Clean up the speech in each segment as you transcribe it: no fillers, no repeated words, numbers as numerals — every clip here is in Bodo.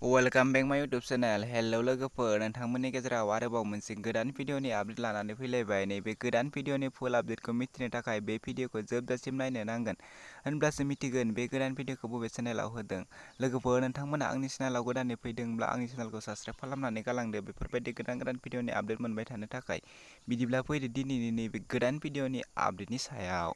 वेलकाम बेक माय इउटुब चेनेल। हेलौ लोगोफोर, नोंथांमोननि गेजेराव आरोबाव मोनसे गोदान भिडिअनि आपडेट लानानै फैलायबाय। नैबे गोदान भिडिअनि फुल आपडेटखौ मिथिनो थाखाय बे भिडिअखौ जोबजासिम नायनो नांगोन, होनब्लासो मिथिगोन बे गोदान भिडिअखौ बबे चेनेलाव होदों। लोगोफोर, नोंथांमोना आंनि चेनेलाव गोदानै फैदोंब्ला आंनि चेनेलखौ साबस्क्राइब खालामनानै गालांदो बेफोरबायदि गोदान भिडिअनि आपडेट मोनबाय थानो थाखाय। बिदिब्ला फैदो दिनैनि नैबे गोदान भिडिअनि आपडेटनि सायाव।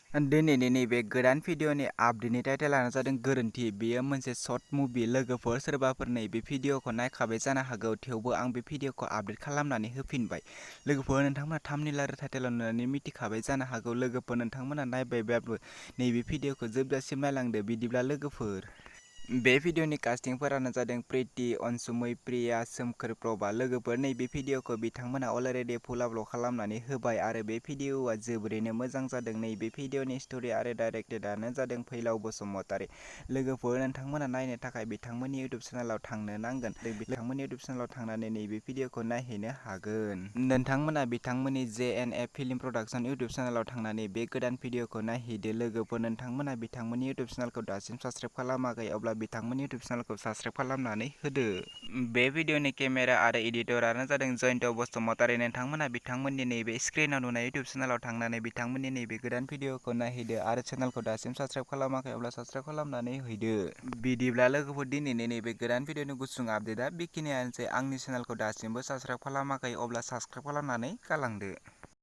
दिनैनि नैबे गोदान भिडिअनि आपडेटनि टाइटेलानो जादों गोरोन्थि। बेयो मोनसे सर्ट मुभि। लोगोफोर, सोरबाफोर नैबे भिडिअखौ नायखाबाय जानो हागौ, थेवबो आं बे भिडिअखौ आपडेट खालामनानै होफिनबाय। लोगोफोर, नोंथांमोना थाम्बनेल आरो टाइटेलाव नुनानै मिथिखाबाय जानो हागौ। लोगोफोर, नोंथांमोना नायबायब्लाबो नैबे भिडिअखौ जोबजासिम नायलांदो। बिदिब्ला लोगोफोर, बे भिडिअनि कास्टिंफोरानो जादों प्रिति, अनसुमै, प्रिया, सोमखोर, प्रभा। लोगोफोर, नैबे भिडिअखौ बिथांमोना अलरेडि फुल आपल'ड खालामनानै होबाय आरो बे भिडिअआ जोबोरैनो मोजां जादों। नैबे भिडिअनि स्ट'रि आरो डाइरेक्टेडआनो जादों फैलाव बसुमतारी। लोगोफोर, नोंथांमोना नायनो थाखाय बिथांमोननि इउटुब चेनेलाव थांनो नांगोन। बिथांमोननि इउटुब चेनेलाव थांनानै नैबे भिडिअखौ नायहैनो हागोन। नोंथांमोना बिथांमोननि JNF फिल्म प्रडाक्शन इउटुब चेनेलाव थांनानै बे गोदान भिडिअखौ नायहैदो। लोगोफोर, नोंथांमोना बिथांमोननि इउटुब चेनेलखौ दासिम साबस्क्राइब खालामाखै, अब्ला बिथांमोननि इउटुब चेनेलखौ साबस्क्राइब खालामनानै होदो। बे भिडिअनि केमेरा आरो एडिटरानो जादों जयन्त बसुमतारी। नोंथांमोना बिथांमोननि नैबे स्क्रिनाव नुनाय इउटुब चेनेलाव थांनानै बिथांमोननि नैबे गोदान भिडिअखौ नायहैदो आरो चेनेलखौ दासिम साबस्क्राइब खालामाखै, अब्ला साबस्क्राइब खालामनानै हैदो। बिदिब्ला लोगोफोर, दिनैनि नैबे गोदान भिडिअनि गुसुं आपडेटआ बेखिनियानोसै। आंनि चेनेलखौ दासिमबो साबस्क्राइब खालामाखै, अब्ला साबस्क्राइब खालामनानै गालांदो।